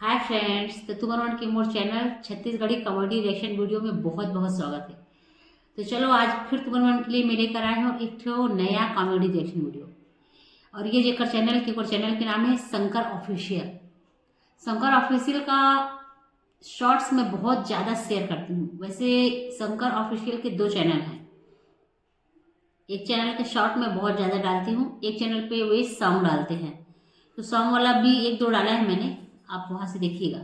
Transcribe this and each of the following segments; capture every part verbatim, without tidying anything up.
Hi friends, तो तुमन मन के मोर channel Chhattisgarhi comedy reaction video में बहुत बहुत स्वागत है। तो चलो, आज फिर तुमन मन के लिए मैं लेकर आए हूँ एक ठो नया कॉमेडी रिएक्शन वीडियो। और ये जेकर चैनल के ओकर चैनल के नाम है शंकर ऑफिशियल। शंकर ऑफिशियल का शॉर्ट्स मैं बहुत ज़्यादा शेयर करती हूँ। वैसे शंकर ऑफिशियल के दो चैनल हैं। एक चैनल के शॉर्ट में बहुत ज़्यादा डालती हूँ, एक चैनल पे वे सॉन्ग डालते हैं। तो सॉन्ग वाला भी एक दो डाला है मैंने, आप वहाँ से देखिएगा।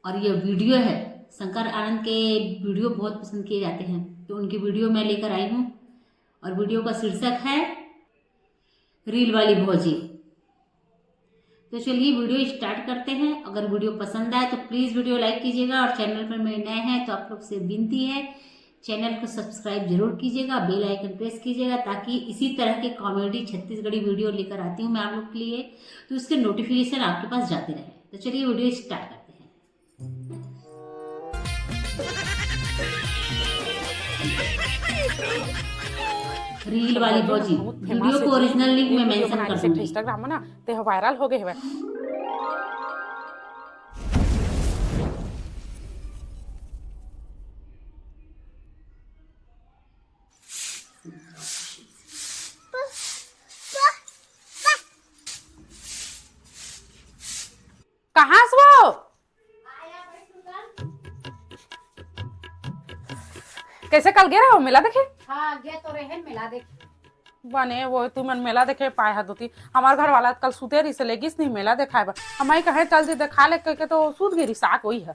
और ये वीडियो है, शंकर आनंद के वीडियो बहुत पसंद किए जाते हैं, तो उनकी वीडियो मैं लेकर आई हूँ। और वीडियो का शीर्षक है रील वाली भौजी। तो चलिए, वीडियो स्टार्ट करते हैं। अगर वीडियो पसंद आए तो प्लीज़ वीडियो लाइक कीजिएगा, और चैनल पर मेरे नए हैं तो आप लोग से विनती है, चैनल को सब्सक्राइब जरूर कीजिएगा, बेल आइकन प्रेस कीजिएगा, ताकि इसी तरह के कॉमेडी छत्तीसगढ़ी वीडियो लेकर आती हूँ मैं आप लोग के लिए, तो उसके नोटिफिकेशन आपके पास जाते रहे। तो चलिए, वीडियो स्टार्ट करते हैं। रील वाली भौजी, वीडियो को ओरिजिनल लिंक में मेंशन कर दूंगी। इंस्टाग्राम में ना, ते वायरल हो गए हवे। कहाँ से वो? कैसे कल गे रहो मेला देखे? हाँ, गे तो रहे मेला देखे। बने वो तुमन मेला देखे पाए हा दोती। हमार घर वाला कल सुते रही से लेगिस नहीं मेला देखाए बर। हम आई कहे चल जी देखा ले कह के तो सूत गे रही साक वही है।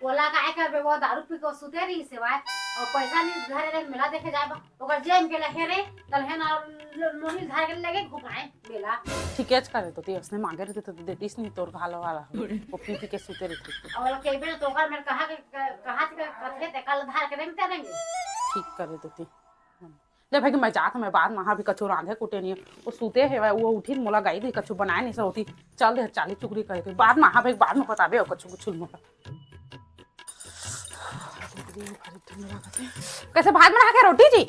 ओला काय करबे, वो दारू पी के सुते रही से वाय, और पैसा नहीं धरे रहे मेला देखे जाए बा। ओकर जेब के लहे रे, तलहे ना लो-, लोही झार के लगे घुमाए बेला। ठीकेच करे तो ती, उसने मांगे रहते तो देतीस नहीं तोर घालो वाला। वो पी पी के सुते रहते। और केबे तो ओकर मेरे कहा के, कहा के कथे ते कल धार के रेंगते रेंगे। ठीक करे तो ती। ले भाई कि मैं जात हूँ, मैं बाद में हाँ भी कछु रांधे कुटे नहीं। वो सुते है, वो उठी मोला गाई दी, कछु बनाए नहीं सो होती। चल दे चाली चुकरी कह के, बाद में हाँ भाई, बाद में बताबे हो कछु कुछ मोला। कैसे भात बना के रोटी जी?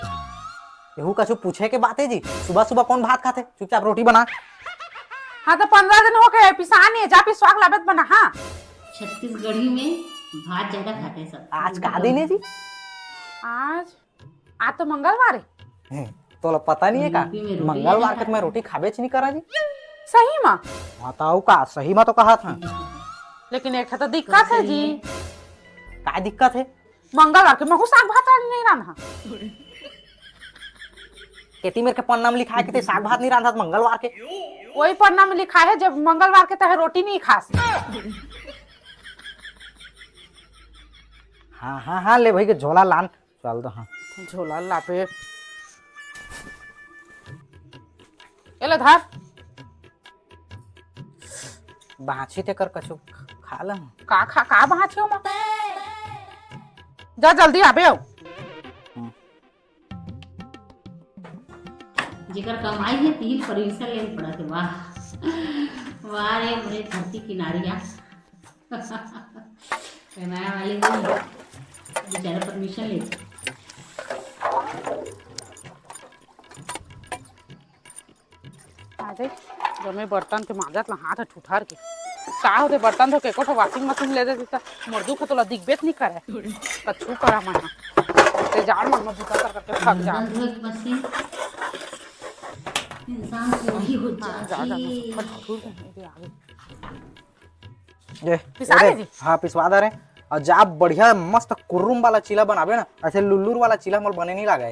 यहू कछु पूछे के बात है जी? सुबह सुबह कौन भात खाथे? चुपचाप रोटी बना। हाँ तो पंद्रह दिन हो गए, पिसान नहीं है, जा पिसवा के लाबे त बना। हाँ, छत्तीसगढ़ी में भात ज्यादा खाते हैं सब। आज का दिन है जी? आज, आज तो मंगलवार है। हैं, तोला पता नहीं है का? यूपी में रोटी मंगलवार ज्यादा के तो मैं खाते हैं। रोटी खाबेच नहीं करा जी। सही मा? बताओ का, सही मा तो कहा था। लेकिन एक ठा तो दिक्कत है जी। का दिक्कत है? मंगलवार के महू साग भात वाली नहीं रांधा। केती मेरे के पन्ना में लिखा है कि ते साग भात नहीं रांधा मंगलवार के। वही पन्ना में लिखा है, जब मंगलवार के तहे रोटी नहीं खास। हाँ, हाँ, हाँ, ले भाई के झोला लान, चल दो, हाँ। झोला लाबे। ए ले धर। बाछी तेकर कछु खा ला। का खा, का बाछी हो मा? जा जल्दी आबे हो। हम्म। जेकर कमाई है, तिही ल permission लेन पड़त हे। वाह, वाह रे मोरे धरती किनारिया। कमाए वाले नहीं, बेचारा permission लेथे। आ जाई, जमे बर्तन के मांजत ला हाथ ह ठुठर के। का होथे, बर्तन धो के एको ठो washing machine ले देती त मोर दुख ह तोला दिखबे त नहीं करे। कछु करा मैं हा। ते जाड़ मन में बूता कर करके थक जा। बर्तन धोए के मशीन इंसान से वही हो हाँ, जा, जा, जाती। जा, जा, जा, जा, जा, जा। ए, पिसा अरे, दे जी। हाँ, पिसवा दे रे। और जा बढ़िया मस्त कुर्रुम वाला चीला बनाबे ना, ऐसे लुल्लुर वाला चीला मोर बने नहीं लागे।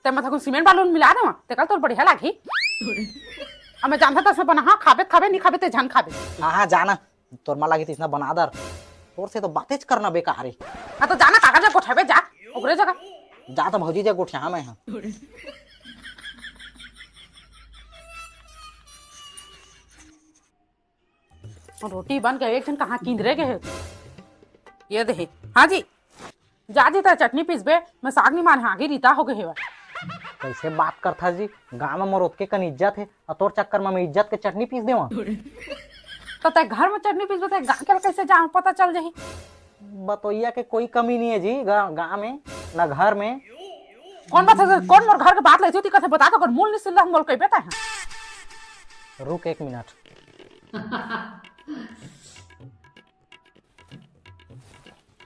ते मतलब सीमेंट बालू मिला दे, ते कल तोर बढ़िया लागी। अब मैं जानता था बना, हाँ, खाबे, खाबे, नहीं खाबे, ते झन खाबे। हाँ, हाँ, जाना, तोर मा लागी तिसना बना दर। तोर से तो बातें करना बेकार है। हाँ, तो जाना, कागज गोठेबे, जा, ओकरे जगह। जा तो भौजी जा गोठिया, हाँ, मैं हाँ। रोटी बन गए, एक झन कहाँ किंदरे गए हे? ये दे। हाँ जी, जा जी, त चटनी पीसबे, मैं साग नहीं माने, आगे रीता हो गए हेवय। कैसे बात करथा जी? गांव में मोर ओतके कन इज्जत हे, और तोर चक्कर में मैं इज्जत के चटनी पीस देवा। तो तै घर में चटनी पीसबे, तै गांव के कैसे जा, पता चल जाही? बतोइया के कोई कमी नहीं है जी, गा-, गांव में, ना घर में। कौन बात है, कौन मोर घर के बात लेती होती, कथे बता तो, अगर मूल नहीं सिल्ला, हम बोल के बेटा है। रुक एक मिनट।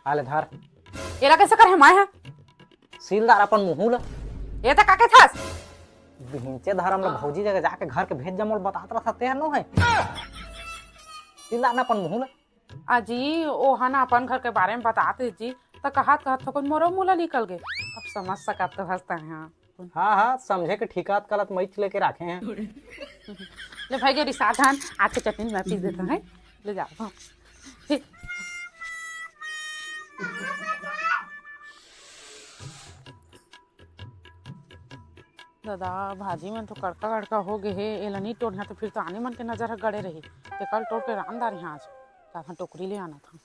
आ ले धर। एला कइसे करहूं मैं ह? सीलदार अपन मुहूं ला। ए त का कथस? बिहिंचे धरम ला भौजी जगह जाके घर के भेज जा, मोला बतात रहा तेहर नो हे। सीलदार ना अपन मुहूं ला। अजी, ओहा ना अपन घर के बारे में बतात हे जी, त कहत कहत थोकन मोरो मुंह ला निकल गे। अब समझ सकत तो हस तैं हा। हाँ, हाँ, समझे के ठीकात कलत मईच लेके राखे हैं। ले भाई, जो रिसात हन, आज के चटनी मैं पीस देता है, ले जाओ। दादा, भाजी मन तो कड़का कड़का हो गे हे, एला नी टोरिहा तो फिर तो आने मन के नजर ह गड़े रही। ते कल टोर के रांध डारिहा आज, ताहा टोकरी ले आना था।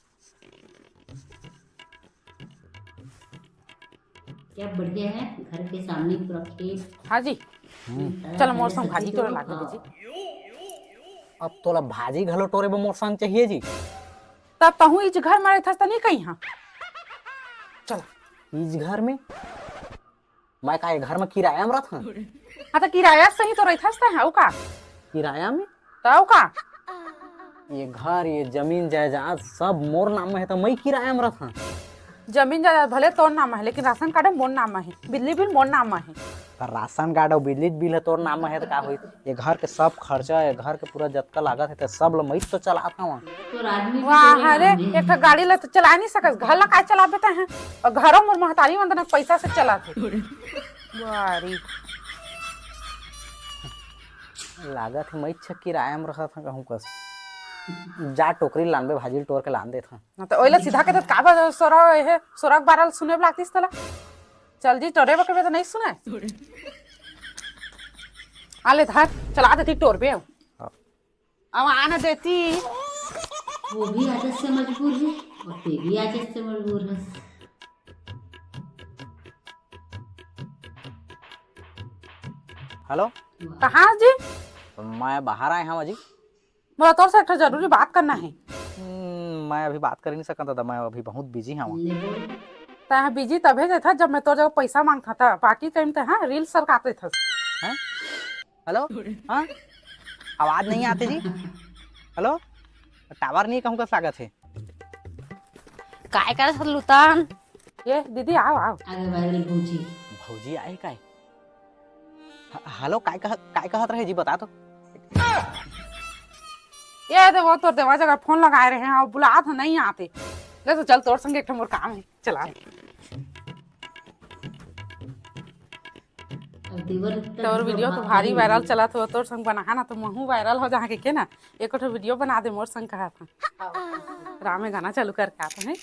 क्या बढ़िया है, घर के सामने पूरा खेत। हाँ जी, हम्म। चलो मोर संग भाजी टोरे लाग दीजिए। अब तोला भाजी घलो टोरे बर मोर संग चाहिए जी। तब तहूँ इच घर में रहिथस त नहीं कही हाँ। चलो। इच घर में? मैं का ये घर में किराया में रहत हूँ? हाँ, तो किराया सही तो रहिथस तैं, अउ का? किराया में? त अउ का? ये घर, ये जमीन जायदाद सब मोर नाम में है, तो मैं किराया में रहत हूँ। जमीन जायदाद भले तोर नाम में है, लेकिन राशन कार्ड मोर नाम में है, बिजली बिल मोर नाम में है। पर राशन कार्ड अउ बिजली बिल है तोर नाम में है, तो का होई? ये घर के सब खर्चा, ये घर के पूरा जतका लागत है, तो सब ल मैं तो चलात हूँ। वाह रे, एक ठो गाड़ी ला तो चला नहीं सकस, घर ला काय चलाबे तैं? अउ घरो मोर महतारी मन दना पैसा से चलाथे। बारी। लागत हे मैं इच्छा किराया में रहत हूँ कहूँ कस। जा टोकरी लानबे, भाजी टोर के लान देत हूँ। हाँ, तो ओइला सीधा के देत का बा सोरा हे, सोरा के बारह सुने लागतिस तोला। चल जी, टोरे बकबे तो नहीं सुने। आ ले धर, चला देती टोर पे। हाँ। अब आना देती। वो भी आदत से मजबूर है और ते भी आदत से मजबूर है। हेलो। कहाँ जी? मैं बाहर आए हूँ जी। मोला तोर से एक ठो जरूरी बात करना है। हम्म, मैं अभी बात कर नहीं सकता दादा, मैं अभी बहुत बिजी हूँ। तैं बिजी तभे देथा जब मैं तोर जगह पैसा मांगथा था, बाकी टाइम ते हाँ रील सरकाते था। हैं? हेलो? हाँ? आवाज नहीं आती जी। हेलो? टावर नहीं कहूँ कस लागत हे। काय करत हस लुतन? ये दीदी, आओ, आओ। अरे वायरल भौजी। भौजी आए काय? ह-, हेलो, काय कह-, काय कहत रहे जी, बता तो। ये दे, वो तोर देवा जगह फोन लगाए रहे हैं, अउ बुलात हे, नहीं आते। ले तो चल, तोर संग एक ठो मोर काम है। चला। अब देवर तक तोर वीडियो तो भारी वायरल चलत हो, तोर संग बनाहा ना तो महू वायरल हो जाहा के, के ना। एक ठो वीडियो बना दे मोर संग, कहा था। राम में गाना चालू करके आता है।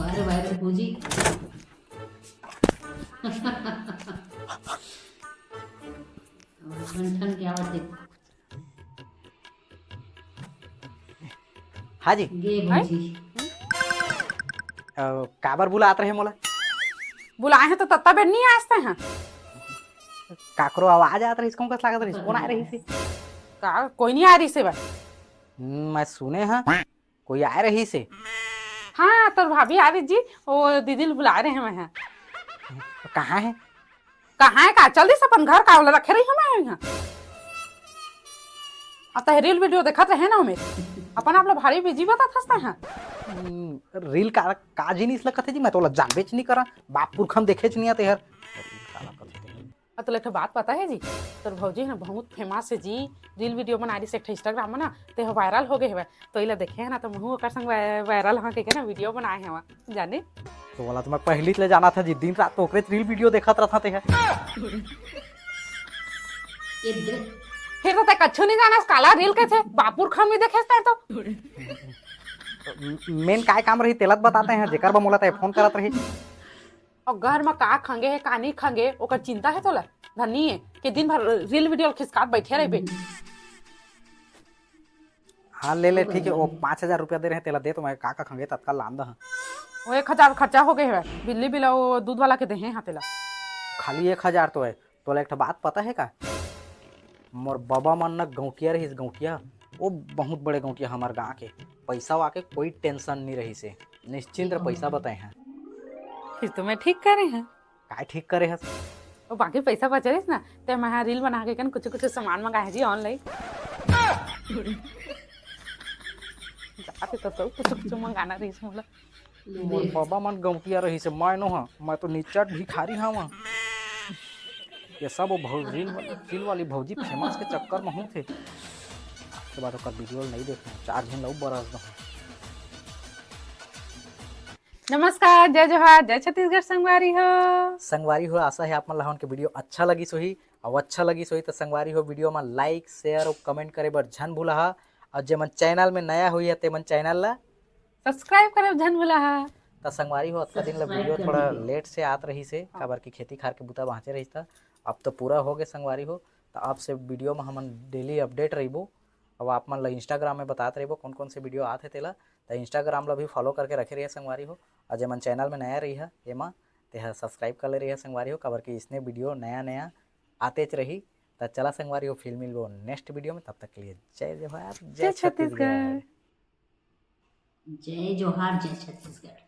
अरे वायरल भौजी। ठन ठन के आवत हे। हाँ जी। गे हैं? भौजी। अ, काबर बुलात रहे मोला? बुलाए हैं तो तत्ता बेर नहीं आस तैं हाँ। काकरो आवाज आत रहिस, कौन कस लागत रहिस? कौन आए रहिस हे? का, कोई नहीं आए रहिस हे बा। हम्म, मैं सुने हाँ। कोई आए रहिस हे? हाँ, तोर भाभी आ रही जी, वो दीदी ल बुलाए रहे मैं हा। कहाँ हे? कहाँ हे का? चल दिस अपन घर, का ओला रखे रही हूँ मैं यहाँ। अब तैं रील वीडियो देखत रहे ना ओमे, अपन आप ला भारी बिजी बताथस तैं हा। हम्म, रील का, का जिनिस लगत हे जी? मैं तो ओला जानबेच नहीं करा, बाप पुरखा में देखेच नहीं आते हर। रील का लगत हे? अउ तोला एक ठो बात पता हे जी, तोर भौजी हे ना बहुत फेमस हे जी, रील वीडियो बना रही से एक ठो Instagram में ना, ते ह वायरल हो गए हवय। तो इला देखे हे ना, तो महू ओकर संग वाय-, वायरल हो के, के ना वीडियो बनाए हवं, जाने। तो वाला तो मैं पहली ले जाना था जी, दिन रात तो ओकरे रील वीडियो देखत रहता ते है। ये दे- फिर तो ते कच्छु नहीं जाना, काला रील के थे, बापुर खान भी देखे ते तो। मेन काय काम रही, तेलत बताते हैं, जेकर बा मोला ते फोन करत रही। अउ घर म का खंगे हे, का नी खंगे, ओकर चिंता हे तोला? धनी हे कि दिन भर रील वीडियो खिसकात बइठे रहिबे। हाँ, ले ले, ठीक हे। वो पाँच हजार रुपया दे रहे, तेला दे तो मैं का का खंगे ततका लान दहूँ। वो एक हजार खर्चा हो गए हे, बिजली बिल अउ दूध वाला के देहे हाँ तेला। खाली एक हजार तो हे, तोला एक ठो बात पता हे का? मोर बबा मन न गौंटिया रहिस, गौंटिया, वो बहुत बड़े गौंटिया हमर गाँव के। पैसा वाके कोई टेंशन नहीं रहिस हे, निश्चिंत रह, पैसा बताए हैं। फिर तो मैं ठीक करे हैं। काय ठीक करे हस? वो बाकी पैसा बचे रहिस ना, ते मैं रील बना के कन कुछ कुछ सामान मंगाए जी ऑनलाइन। जाते तो सब कुछ कुछ मंगाना रहिस मोला। मोर बाबा मन गौंटिया रहिस हे, मैं नो हा, मैं तो निचट भिखारी हवा। ये सब वो भौ-, रील वाली, रील वाली भौजी फेमस के चक्कर में हूँ थे। के बाद ओकर वीडियो नहीं देखना, चार झन ला बरस दो। नमस्कार, जय जोहार, जय छत्तीसगढ़ संगवारी हो। संगवारी हो, आशा है आप मन ला हमन के वीडियो अच्छा लगिस होही, अउ अच्छा लगिस होही त संगवारी हो, वीडियो में लाइक, शेयर अउ कमेंट करे बर झन भूलहा। अउ जेमन चैनल में नया होही ते मन चैनल ला सब्सक्राइब करे झन भूलहा। त संगवारी हो, अतका दिन ला वीडियो थोड़ा लेट से आत रहिस हे, हाँ। काबर कि खेती खार के बुता बाँचे रहिस त अब तो पूरा हो गए संगवारी हो। त अब से वीडियो में हमन डेली अपडेट रहिबो। अब आप मन ला इंस्टाग्राम में बतात रहिबो कौन कौन से वीडियो आत हे तेला। त इंस्टाग्राम ला भी फॉलो करके रखे रहिहा संगवारी हो। अउ जेमन चैनल में नया रहिहा एमा, तेहा सब्सक्राइब कर ले रहिहा संगवारी हो, काबर कि इसने वीडियो नया नया आतेच रही। त चला संगवारी हो, फिर मिलबो नेक्स्ट वीडियो में। तब तक के लिए जय जोहार, जय जय छत्तीसगढ़। छत्तीसगढ़। जय जोहार, जय छत्तीसगढ़।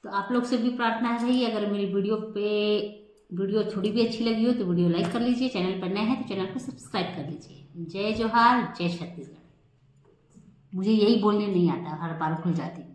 तो आप लोग से भी प्रार्थना है भाई, अगर मेरी वीडियो पे, वीडियो थोड़ी भी अच्छी लगी हो तो वीडियो लाइक कर लीजिए, चैनल पर नए हैं तो चैनल को सब्सक्राइब कर लीजिए। जय जोहार, जय छत्तीसगढ़। मुझे यही बोलने नहीं आता, हर बार भूल जाती हूँ।